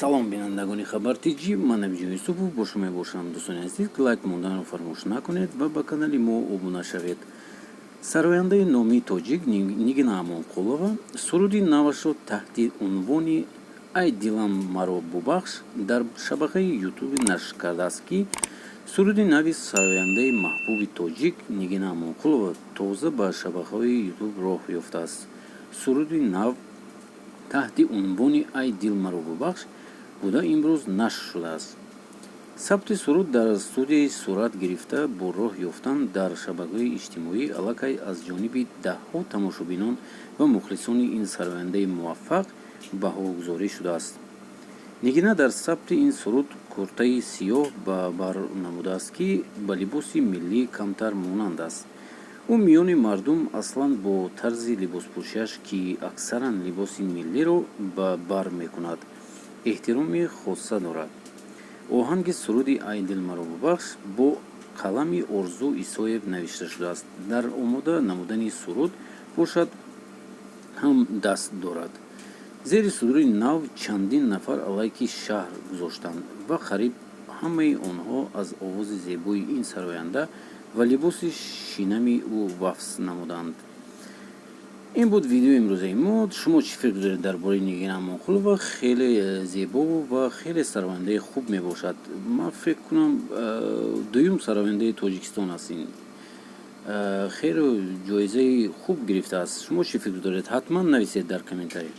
Салом, бинандагони Хабар Тҷ, ман Набиҷон Юсупов бо шумо мебошам. Дӯстони азиз, лайк монданро фаромӯш накунед ва ба канали мо обуна шавед. Сарояндаи номии тоҷик Нигина Амонқулова суруди навашро таҳти унвони «Ай дилам маро бубахш» дар шабакаи Ютуби нашр кардааст, ки суруди нави сарояндаи маҳбуби тоҷик Нигина Амонқулова тоза ба шабакаҳои Ютуб роҳ ёфтааст. Суруди нав таҳти унвони «Ай дил маро бубахш» буда, имрӯз нашр шудааст. Сабти суруд дар студияи сурат гирифта, бо роҳ ёфтан дар шабакаҳои иҷтимоӣ аллакай аз ҷониби даҳҳо тамошобинон ва мухлисони ин сарояндаи муваффақ баҳогузорӣ шудааст. Нигина дар сабти ин суруд куртаи сиёҳ ба бар намудааст, ки ба либоси миллӣ камтар монанд аст. Ӯ миёни мардум аслан бо тарзи либоспӯшиаш, ки аксаран либоси миллиро ба бар мекунад, эҳтироми хоса дорад. Оҳанги суруди «Ай дил маро бубахш» бо қалами Орзу Исоев навишта шудааст. Дар омода намудани суруд бошад ҳам даст дорад. Зери суруди нав чандин нафар лайки шаҳр гузоштанд ва қариб ҳамаи онҳо аз овози зебои ин сароянда ва либоси шинами ӯ васф намуданд. Ин буд видеои имрӯзаи мо. Шумо чӣ фикр доред дар бораи Нигина Амонқулова? Хеле зебову ва хеле сарояндаи хуб мебошад. Ман фикр кунам, дуюм сарояндаи Тоҷикистон аст. Ин хеле ҷоизаи хуб гирифтааст. Шумо чӣ фикр доред? Ҳатман нависед дар комментарий.